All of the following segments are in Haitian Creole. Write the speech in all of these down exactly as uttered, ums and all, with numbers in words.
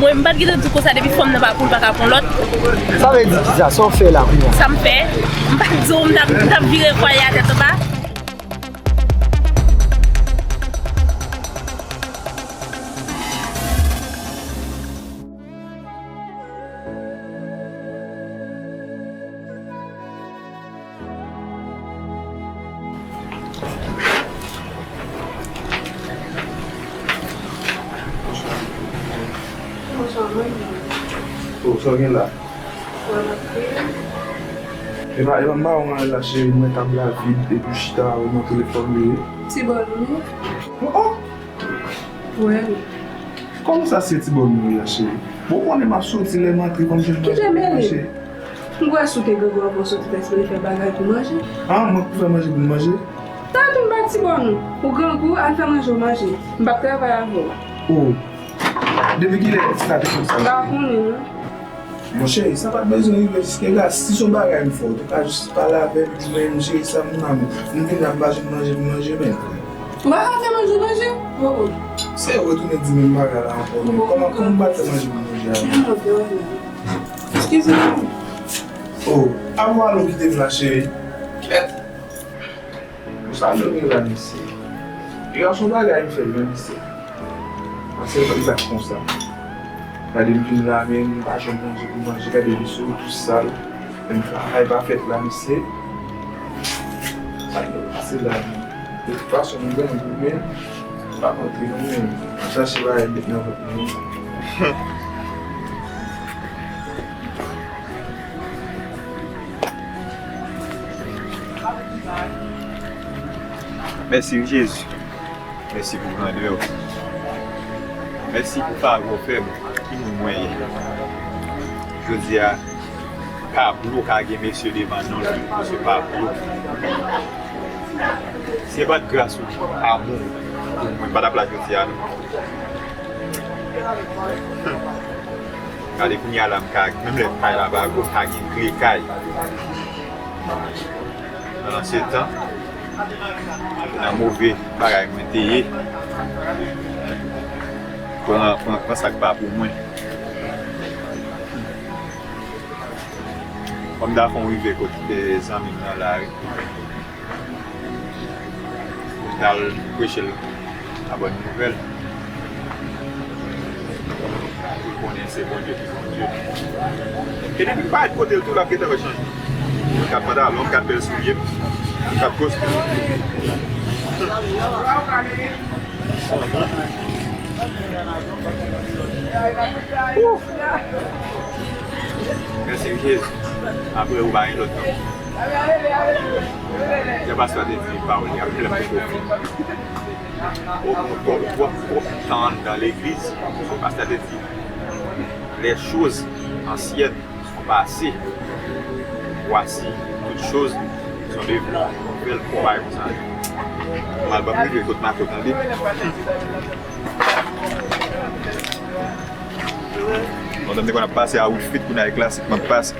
Mwen, m pa t gentan di w konsa, depi fanm nan pa pou l, pa ka pran lòt. Sa vle di kisa? Sa w fè la kounye a? Sa m fè? M pa t di w m t ap, m t ap vire kwaye a tèt anba? Bonswa, mwen. Oh, sa w gen la? Mwen, mwen. Epa, epa, m pa wè w anyen la, cheri, mwen tab la vid, epi w chita, ou nan telefòn li ye. Ti bòn ou ye? Oh, oh! Wè. Kòman sa se ti bòn nou ye a, cheri? Bon, ou konnen m ap soti, lè m antre, fò m jwenn manje pou manje. Kite mele. M kwè si w te grangou avan w soti, w ta espere fè bagay pou manje. Ah, mwen pou fè manje pou m manje? Tanpri, m pa ti bòn ou. Ou grangou, al fè manje w manje. M p ap travay avè w. Oh. Depi kilè sa te konsa? M pa konnen, non. Monchè, sa pa t bezwen rive jiske la. Si se yon bagay m fè, w te ka jis pale avè m, di mwen, m jere sa m nan men. M vin la, m pa jwenn manje pou manje, men. Ou pa ka fè manje pou manje? Oh, oh. Se retounen di menm bagay la ankò, men. Kòman, kòman m pa t fè manje pou manje a? Eskize m. Oh, avan ale w kite m la, cheri. Kèt. Pou sa nou gen la, mesye. Piga se yon bagay m fè l, men, mesye. Pase l pa t konsa. Gade m vin la, men m pa janm manje pou manje. Gade m sou tou sal. Men travay pa fèt la, mesye. Sa k pase la, men. De tout fason, m grangou, men m p ap antre non, men m chache bagay m met nan vant mwen. Mèsi wi Jezi. Mèsi pou grandè w. Mèsi pou favè w fè m. Ki moun mwen ye? Jodi a, Pablo ka gen mesye devan non l, mesye Pablo. Si se pa t gras ou, amou pou mwen, m pa t ap la jodi a non. Gade kounye a la, m ka, menm lè kay la pa gwo, m ka gen kle kay. Pandan se tan, nan move bagay mwen te ye, pran, pran, pran sa k pa pou mwen. Kòm dafon rive kot, eh, zanmi m nan la, wi. Mwen t al preche l la bòn nouvèl. Ou konnen se Bondye ki Bondye. E depi l parèt kote l tou, l ap gentan wè chanjman. Gad pantalon m, gad bèl soulye m, gad kostim. Ouf! Mèsi Jezi. Apre ou pa gen lòt non. Jan pastè te di pawòl li ap plèm pou kofi. Ou pran twòp, twòp, twòp tan anndan legliz. Pastè te di, les choses anciennes sont passées. Voici, toutes choses sont devenues nouvelles. Pou bay konsa. Mal ban m rive kot Mato tande. Lontan m te konn ap pase a outfit, kounye a e klasik m ap pase.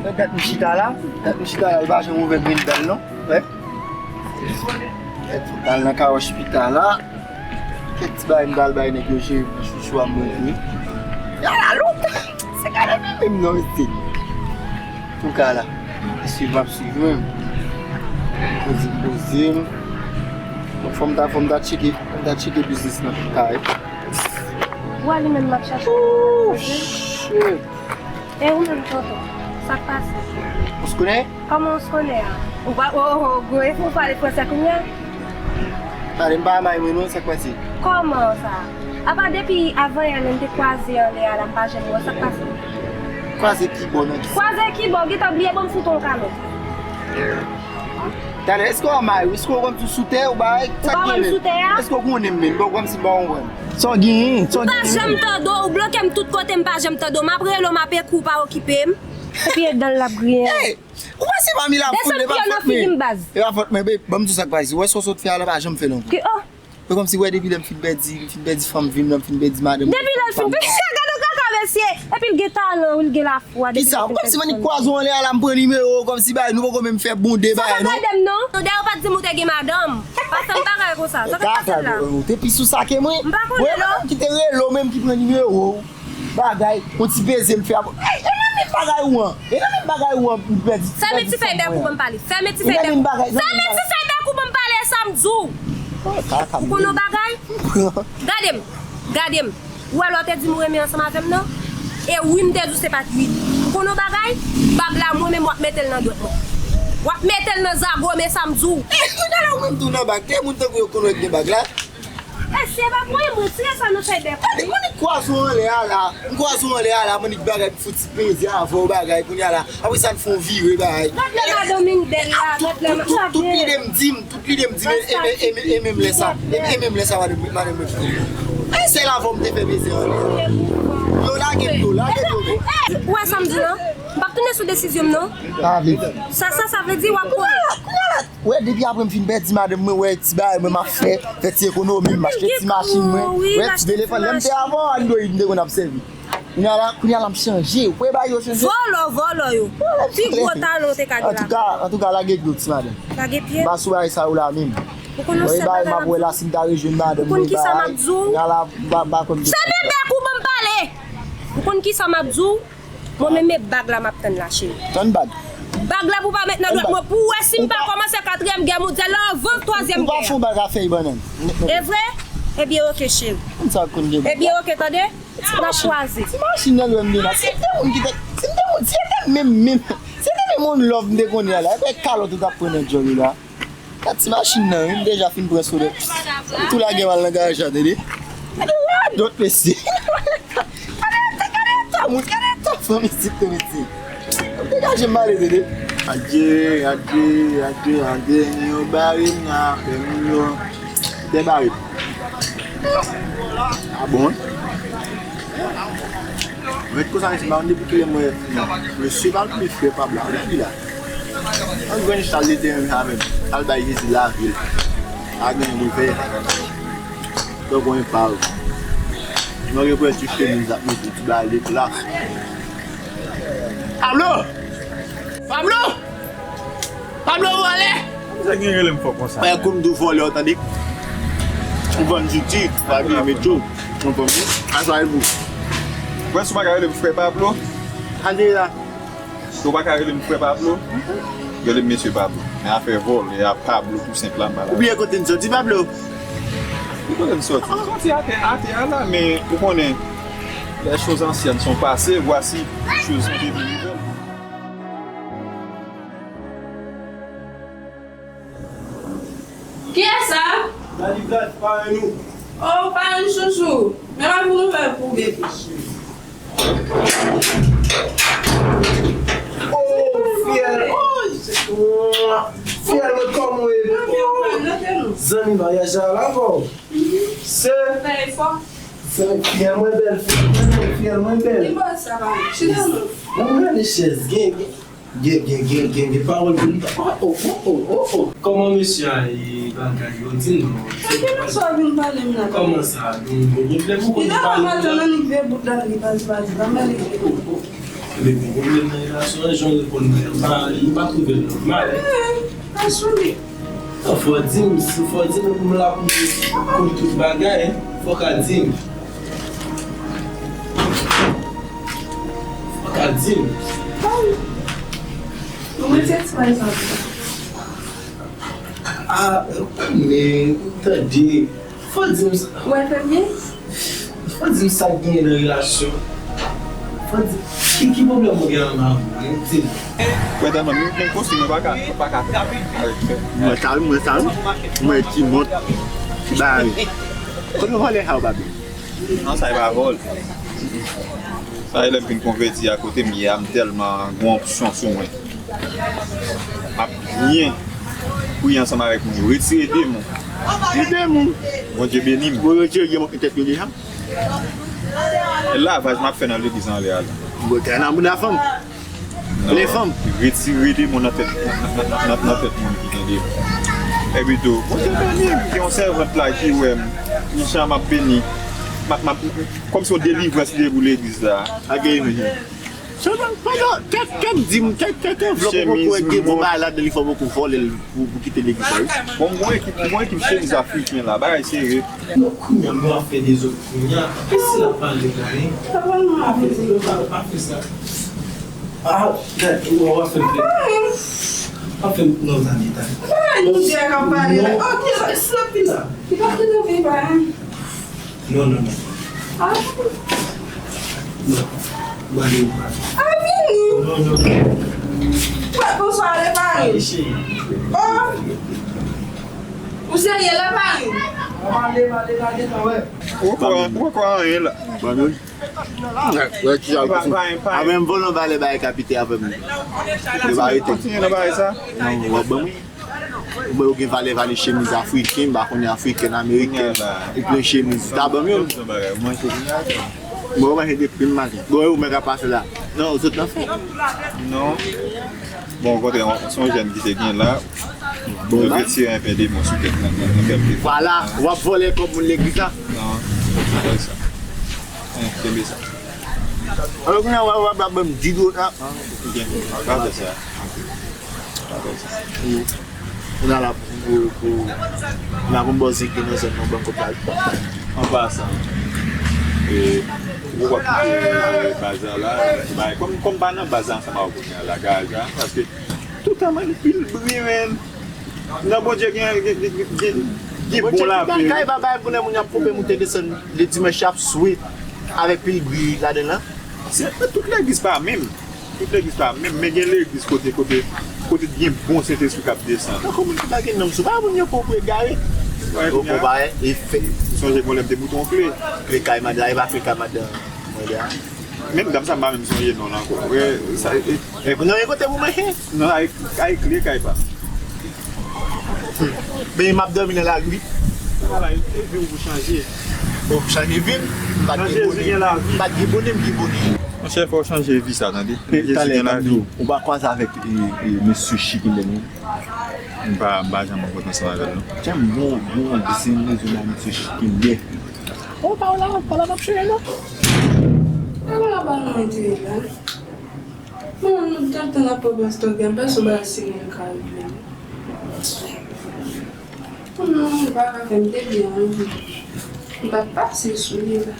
Gad dat m chita la, dat m chita la, li pa janm ouvè grenn dal non. Wè. Gad, al nan kawòch pita la. Kèk ti bagay m pral bay nèg yo, cheri, pou chouchou a m mwen vre. Ya la lontan. Se gade menm non, mesye. Antouka la, swiv m ap swiv mwen. Poze m poze m. Bon, fò m ta, fò m ta tcheke, fò m ta tcheke biznis nan tou kare. Ou a li menm m ap chache. Ooh, shit. E ou menm, tonton, sa k pase? Ou s konnen? Kòman ou s konnen a? Ou pa, oh, oh, gwo efò, ou pale fransè kounye a? Tande m pa may mwen non, sa k pase? Kòman sa? Apa depi avan yè lè n te kwaze anlè a la, m pa janm wè w, sa k pase? Kwaze ki bò nan ki sa? Kwaze ki bò, gentan bliye, bon, m fout on kalòt. Tande, èske w may, èske w kòmsi sou tè, ou bay, sa k gen menm? Èske w konnen m menm, bon, kòmsi m pa konprann. Sa w genyen, sa w genyen. M pa janm tande w, ou bloke m tout kote, m pa janm tande w, m ap rele w, m ap ekri w, ou pa okipe m. Epi e dan l l ap griyen. Ou panse pa mi la foule, e pa fòt mwen. Desann pye w nan figi m, baz. E pa fòt mwen, babe. Ban m di w sa k pase. Ou wè sa w sot fè a la, pa janm fè l ankò. Ki, oh. E kòmsi, wè, depi lè m fin pèdi, m fin pèdi fanm vi m nan, m fin pèdi madanm mwen. Depi lè l fin pèdi, gade yon kaka, men Mesye, epi l gen talan wi, l gen lafwa. Kisa? Kòmsi m annik kwaze w anlè a la, m pran nimewo w, kòmsi bagay nou poko menm fè bon de bagay non. Sa pa gade m non. Dayè ou pa t di m ou te gen madanm. Pa fè m bagay konsa. Sa ka fèt la. Ou te pi sou sa ke mwen. M pa konnen non. Ki te rele w menm ki pran nimewo w. Bagay, yon ti beze m fè a. Ey, e nan menm bagay ou an. E nan menm bagay ou an, m pèdi. Sa men ti fèy bèk ou ban m pale. Sa men ti fèy bèk ou. Sa men ti fèy bèk ou ban m pale, sa m di w. Ou konnen yon bagay? Gade m. Gade m. Ou wè lè w te di m ou renmen ansanm avè m nan? E wi m te di w se pa t wi. Ou konnen yon bagay? Bag la mwen menm w ap mete l nan dwèt mwen. W ap mete l nan zago, men sa m di w. Kounye a la ou menm tou nan bag. Te moun tankou yo konn wè k gen bag la. Mesye, pa pran mwen, tire sa nan fèy bèk ou. Gade, m annik kwaze w anlè a la. M kwaze w anlè a la, m annik bagay pou fouti peze avè w bagay kounye a la. Apre sa n fè yon vire bagay. Gad lè madanm in bèl la, gad lè ma... Tout lide m di m, tout lide m di m, e menm lè sa, e menm lè sa madanm mwen di m. E sèl avè w m te fè peze anlè. Yo lage m tou, lage m tou. Ou wè sa m di lan? M p ap tounen sou desizyon m non. Sa vle di. Sa, sa, sa vle di w ap konnen. Ou wè depi apre m fin pèdi madanm mwen, ou wè ti bagay mwen m ap fè, fè ti ekonomi, m achte ti machin mwen, ou wè ti telefòn, lè m te avè w Android m te konn ap sèvi. Kounye a la, kounye a la m chanje. Ou kwè bagay yo chanje? Vòlò, vòlò yo. Pi gwo talan w te ka gen la. Antouka, antouka lage dlo ti madanm. Lage pye? M pa sou bagay sa yo la menm. Ou konnen yon sèl bagay m ap di w. Ou wè bagay m ap wè la si m ta rejwenn madanm mwen bagay. Ou konnen kisa m ap di w? Kounye a la, m pa, m pa konn. Fèmen bèk ou ban m pale! Ou konn kisa m ap di w? Mwen menm e bag la m ap tann la cheri. Tann bag. Bag la pou pa met nan dwèt mwen pou w wè si m pa kòmanse katriyèm gè mondyal la anvan twazyèm gè a. Ou pa fè yon bag a fèy bannann. E vre? Ebyen oke cheri. Konn sa konn gen bag la. Ebyen oke tande. N ap kwaze. Ti machin nan lwen m de la. Si m te moun ki te, si m te moun, si se te menm, menm, si se te menm yon love m te konnen an la, e pa kalòt ou t ap pran nan djòl ou la. Gad ti machin nan, wi, m deja fin pran sou lè. M tou lage m al nan garaj la, tande. Gade radòt, mesye. Gade eta, gade eta moun, gade eta fanm isit tou, mesye. M degaje m ale, tande. Adye, adye, adye, adye, yo bare m nan afè moun yo. Te bare m. A bon? Mwen konsa, mesye, m pa konn depi kilè mwen wè fi nan. Mesye pa vle frè pa blan, depi la. An grann chal li te menm sa menm. Al bay Jezi lavi l. Pa gen anyen pou l fè. Tankou yon pav. Mwen gen prè ti chemiz ap mete ti bagay de klas. Pablo! Pablo! Pablo vòlè! Sa gen rele m fò konsa. Fè koum dou vòlè w tande. Ou vann zouti, pa bliye met yo. Ou konprann? Asa e pou. Wè si w pa ka rele m frè Pablo. Ande la. Si w pa ka rele m frè Pablo, rele m mesye Pablo. Men afè vòlè a Pablo tou senp la m pa la. Ou bliye kote n soti Pablo? Ki kote n soti? M soti atè, atè a la, men ou konnen, les choses anciennes sont passées, voici des choses qui deviennent nouvelles. Kiyès sa? Daddy Vlad, parenn nou. Oh, parenn chouchou. Men m ap vin ouvè pou w, baby. Oh, Fiyèl. Oh, Fiyèl, mwen kòman w ye? Zanmi, maryaj la la, bro. Se. Fiyèl mwen bèl, fiyèl mwen bèl, fiyèl mwen bèl. Ki bòs sa, parenn? Chita non. Mwen gade chèz, gen, gen. Gen, gen, gen, gen, gen pawòl pou li. Oh, oh, oh, oh, oh, oh. Kòman mesye a ye bagay yo? Di m non. Epi nan sa w vin pale m nan? Kòman sa? Gen, gen pwoblèm ou konn pale m nan? Li ta pa pale nan nik vye bout la, li pa di, pa di, pa pale. Oh, oh. Men gen pwoblèm nan relasyon an, jan w reponn mwen an, m pa, m pa twouve l nòmal. Eh, pa sou li. Non, fò w di m, si, fò w di m, m la pou, pou tout bagay, fò w ka di m. Fò w ka di m. Bon. Ou mete ti bay sa pou sa. Ah, men, tande. Fò w di m sa. Ou wè l fè byen? Fò w di m sa k genyen nan relasyon. Fò w di, ki, ki pwoblèm ou gen anba avou, hein? Di m. Wè, tèlman m, m konsi mwen pa ka, mwen pa ka fè avèk fè. Mwen sa, mwen sa, mwen ti mont. Ba, kote w vòlè sa w, papi? Non, sa e pa vòl. Sa e lè m fin konvèti a kote m ye a, m tèlman gen onksyon sou mwen. M ap byen priye ansanm avèk moun yo. Retire demon. Ki demon? Bondye beni m. Ou retire demon ki tèt yo deja? E lavaj m ap fè nan legliz anlè a la. Ou retire nan bouda fanm. Plen fanm. Retire demon nan tèt, nan, nan, nan, nan tèt moun ki gen demon. Epi tou, Bondye beni m. Gen yon sèvant la ki wè m. Ki jan m ap beni. M ap, m ap, kòmsi yon delivrans li te pou legliz la. Ak gen imaj. Sèlman, pandan, kèk, kèk dim, kèk, kèk anvlòp, ou poko wè gen bon bagay ladan li, fò poko vòlè l pou, pou kite legliz la, wi. Bon, m gon ekip, m gon ekip chemiz afriken la, bagay serye. Bon, kounye a, m ap fè dezòd kounye a. Kisa l ap pale la, hein? Pa fè sa, pa fè sa. Ah, gad, ou, ou ap fè m fè. W ap fè m, non, tande, tande. Bagay nou di a k ap pale la. Ok, sa, sa pi la. Li pa kote w vin pa, hein? Non, non, non. Ah. Non. Ou ale ou pa. Ah, vini. Non, non. Wè, bonswa, ale pa. Wi, cheri. Oh. Ou serye la, pa? Ou kwè, ou kwè anyen la. Bon, nou. Wè, wè, ti jan. Pa, pa, pa. Avè m vòlè valè bay kapitè avè m. Li pa rete. Kontinye nan bagay sa. Non, w ap ban mwen. Mwen, yo gen valè, valè chemiz afriken, m pa konnen afriken, ameriken. Ou pran chemiz, ta ban m yo. Mwen, yo manje depi maten. Bon, yo mèt ap pase la. Non, zòt nan fè. Non. Bon, kontre, se yon jèn ki te gen la. Bon, yo retire enpe demon sou tèt mwen, nan kèk. Vwala, w ap vòlè kòb moun legliz la. Non, se pa sa. Hein, kenbe sa. Alò, kounye a, w ap, w ap, w ap ban m di do la. Ok, pa fè sa. Pou, pou n al ap, pou, pou, n ap yon bòz ki nan zòn nan, ban kòb la. An pasan, e, ou wè kite, e, baz la la, bay, kòm, kòm pa nan baz la ansanm avè w kounye a la, gaz la, paske tout tan, man, pil bri, men. Nan Bondye gen, gen, gen, gen, gen, gen bon lavi. Kay pa bay pou lè moun y ap poupe moute desann le dimanch y ap swe avèk pil bri ladan l lan. Se, tout legliz pa menm. Tout legliz pa menm, men gen legliz kote, kote, kote gen bon Sentespri k ap desann. Tankou moun ki pa gen nanm sou, pa moun yo pwòp egare. Ou konpare, e fè. Ou sonje gon lè m te boute yon kle. Kle kay madan, e pa kle kay madan mwen de a. Menm dam sa m pa menm sonje non l ankò. Wè, sa, e, e, non, e kote pou mwen. Non, ay, ay kle kay pa. Men m ap dòmi nan lari wi. Ala, e vi w pou chanje. Bon, pou chanje vi m, m pa t gen bone. M pa t gen bone, m gen bone. Monchè, fò w chanje vi sa, tande. Nan Jezi gen lavi. Ou pa kwaze avèk, e, e, mesye Chikendè non? M pa, m pa janm rankontre ansanm avè l non. Tchè, m gon, gon, se yon mesye la, mesye Chikendè. Ou pa la, pa la m ap chire non. Ala ba mwen di la. Bon, nou t ap tann apre Pastor Gabas, ou ba serye l ka rive. Non, ou pa ka fè m te byen anvi. M pa t pase sou li la.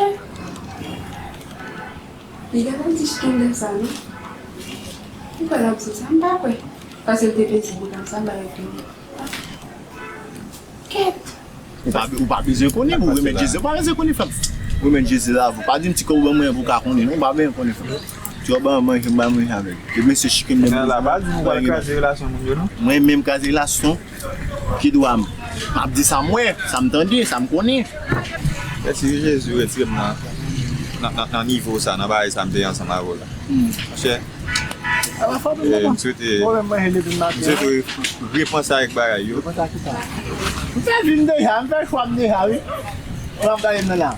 Eh. Li gentan di Chikendè sa non. Ou kwè l ap di sa? M pa kwè. Paske l te peze pou l ap sa bay epi. Kèt. Ou pa, ou pa bezwen konnen, ou remèt Jezi. Ou pa bezwen konnen, frè m. Ou remèt Jezi la, ou pa di m ti kòb ou ban mwen pou w ka konnen, non, ou pa bezwen konnen, frè m. Ti kòb ban mwen, manje, m ba manje avè l. E mesye Chikendè la, pa di m ou pral kraze relasyon moun yo, non. Mwen menm kraze relasyon, ki dwa m? M ap di sa m wè, sa m tande, sa m konnen. Mèsi wi Jezi, retire m nan, nan, nan, nan nivo sa, nan bagay sa m te ye ansanm avè w la. Monchè, e, m swete, m swete w repanse avèk bagay yo. Repanse a kisa? M fè vi m deja, m fè chwa m deja, wi. Ou ap gade m nan la.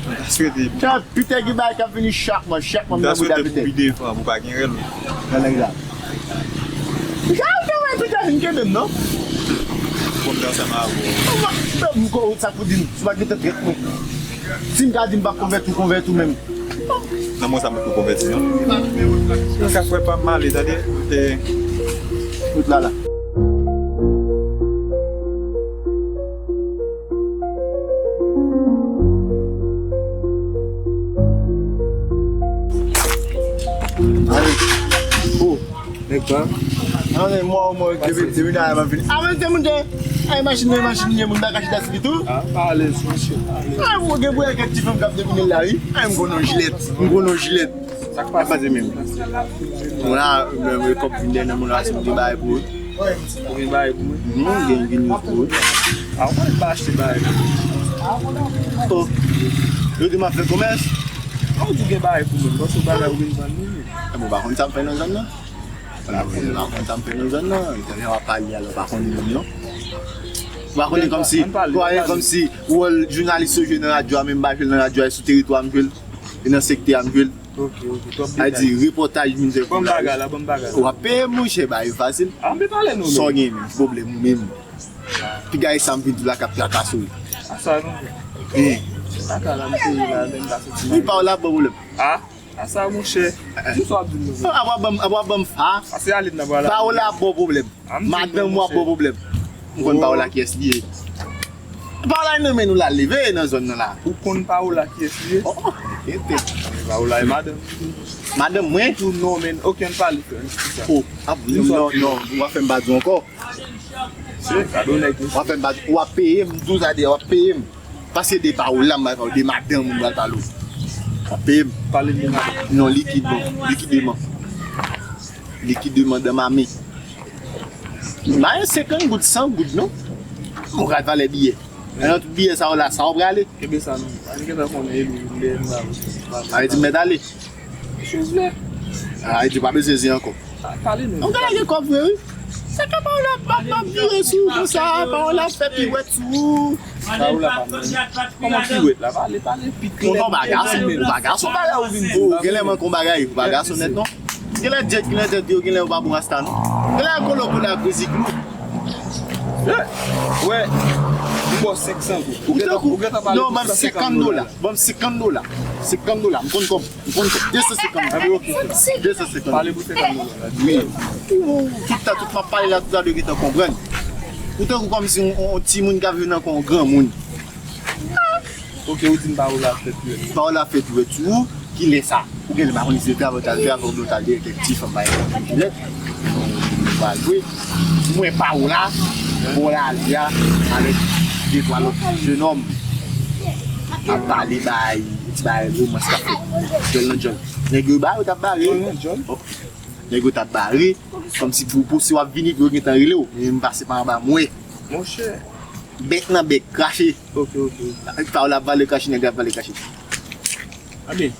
M ta swete. Chak Pitè gen bagay k ap vini chak mwa, chak mwa m nan bouda Pitè. M ta swete pou pi devan, pou pa gen rèl. Nan nèg la. Jan ou te wè Pitè vin kenbe m, non? Pou m te ansanm avè w. Ou pa, m ko, sa k pou di m, si w pa gentan trèt mwen. Si m ka di m p ap konvèti, ou konvèti ou menm. Nan mwen sa m poko konvèti, non. Mwen ka kwè pa m ale, tande. E, tout la la. Ale. Oh, nèg pa. An, men mò, mò, ke vin, vin, a, m ap vini. A, men, se moun, ay, machin, men, machin, men, moun, bagay chita sou li tou. A, pa alèz, mesye. Ay, ou gen pou yon kèk ti fanm k ap domine l la, wi. Ay, m konn yon jilèt. M konn yon jilèt. Sa k pase menm? Moun la, menm, kòb vin dèyè nan moun la, si m gen bagay pou ou. Ou gen bagay pou mwen? Mhm, gen, gen news pou ou. A, ou pa achte bagay pou mwen? Oh. Yo di m ap fè komès? A, ou di gen bagay pou mwen, paske bagay ou vin vann mwen. E bon, pa konn sa m fè nan zòn nan. Ou pa konn, ou pa konn sa m fè nan zòn nan. Ou te wè w ap pale a, ou pa konnen menm non. Ou pa konnen kòmsi, ou pa konnen kòmsi wòl jounalis yo jwe nan radyo a, men m pa jwe l nan radyo a, e sou teritwa m jwe l, e nan sektè a m jwe l. Ok, ok, twòp detay. A di, repòtaj moun fè pou la. Ban m bagay la, ban m bagay la. W ap peye monchè, bagay yo fasil. A, m pe pale nou menm. Sa w gen menm, ki pwoblèm ou menm? Piga e sa m vin di w la k ap trakase w. A sa non. Hein. Kaka la m peye la, men m pa soti. Wi, pawòl la ap ban pwoblèm. A, a sa, monchè. Kisa w ap di m nan? Ap w ap ban m, ap w ap ban m fa. Pase ale nan bra la. Pawòl la ap ban pwoblèm. Madanm ou ap ban pwoblèm. M konn pawòl la kiyès li ye. Pawòl la nan men nou la leve nan zòn nan la. Ou konn pawòl la kiyès li ye? Oh, enkyete. Pawòl la e madanm. Madanm mwen? Tou non, men okenn pale frè m, kisa? Oh, ap, non, non, non, w ap fè m pa di w ankò. Se kado nèg yo. W ap fè m pa di, w ap peye m, douz a de, w ap peye m. Pase de pawòl la, m pral pale w de madanm ou m pral pale w. W ap peye m. Pale m de madanm. Non, likidman, likideman. Likideman dan mami. M pa gen senkant goud, san goud non. Mwen pral pale biyè. Nan tout biyè sa yo la, sa w prale? Kenbe sa non. Ann gentan konnen e li lè m ba ou. Sa vle di m mèt ale. Siwouplè. A, e di pa bezwen zen ankò. Pale non. Ou genlè gen kòb vre wi. Sa ka pawòl la ap, ap, ap vire sou ou konsa, pawòl la ap fè piwèt sou ou. Pawòl la pa mwen. Kòman piwèt la? Pale, pale pi klè. Ou pa gason, ou pa gason. Ou genlè manke yon bagay, ou pa gason nèt non. Genlè djèt, genlè djèt yo, genlè yo pa bon rasta non. Genlè kolo kolo ak reziklou. Wè, m ba w senksan goud. Ou gentan, ou gentan pale non, ban m senkant dola. Ban m senkant dola. Senkant dola. M konn kòb. M konn kòb. De san senkant dola. De san senkant dola. Pale pou senkant dola. Wi. Tout tan, tout m ap pale la, tout sa yo gentan konprann. Ou tankou kòmsi yon, yon timoun k ap viv nan kò yon granmoun. Ok, ou di m pawòl la fè piwèt. Pawòl la fè piwèt sou ou, kilè sa? Ou genlè pa konn si se travay w t al fè avè w, oubyen w t al dèyè kèk ti fanm, pa egzanp, kilè? Ou pral jwe. M wè pawòl la, bò lari a, avèk de twa lòt jenòm. Ap pale bay, ti bay romans k ap fèt. Djòl nan djòl. Nèg yo ba yo t ap bare. Djòl nan djòl. Nèg yo t ap bare, kòmsi pou, pou si w ap vini, pou yo gentan rele w. Men m pase pa anba, m wè. Monchè. Bèk nan bèk, krache. Ok, ok. Pawòl ap vale krache, nèg la ap vale krache. Anben,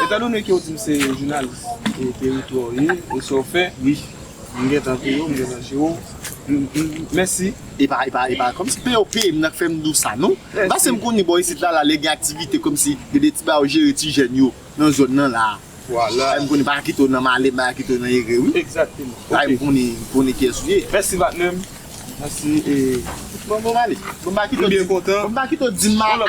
etandone ke w di m se jounalis e teritwa w ye, e sa w fè, wi, m gentan peye w, m gentan jere w. M, m, mèsi. E pa, e pa, e pa kòmsi peye w peye m nan k fè m di w sa, non. Mèsi. Paske m konnen bò isit la, la, lè gen aktivite kòmsi gen de ti bagay yo jere ti jèn yo nan zòn nan la. Vwala. M konnen pa kite w nan malè, m pa kite w nan erè, wi. Egzakteman. Sa m konnen, m konnen kiyès ou ye. Mèsi, patnè m. Mèsi, e. Bon, bon, m ale. Bon, m pa kite w di m, bon, m pa kite w di m ale.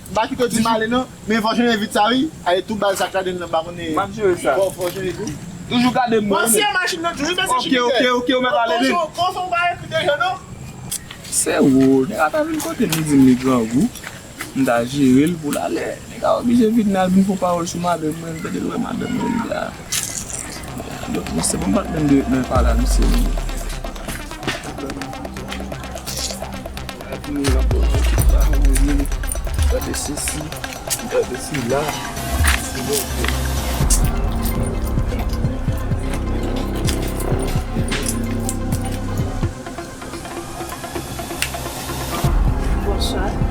M pa kite w di m ale, non. Men fò w jere vit sa, wi. Ale, tout bal sa k ladan l nan, m pa konnen. M ap jere sa. Fò, fò w jere tou. Toujou gade m, wi. Bon, si yon machin nan, toujou, mèsi. Ok, ok, ok, ou mèt ale, wi. Konsa, konsa, ou pa ekri deja, non? Se ou, nèg la ta vin kote m, li di m li grangou. M ta jere l pou l ale. Nèg la oblije vin al vin fè pawòl sou madanm mwen, m tande l wè madanm mwen li la. Donk, mwen se bon patnè m de nan pale a misye. Gade sesi, gade sila. Bonswa.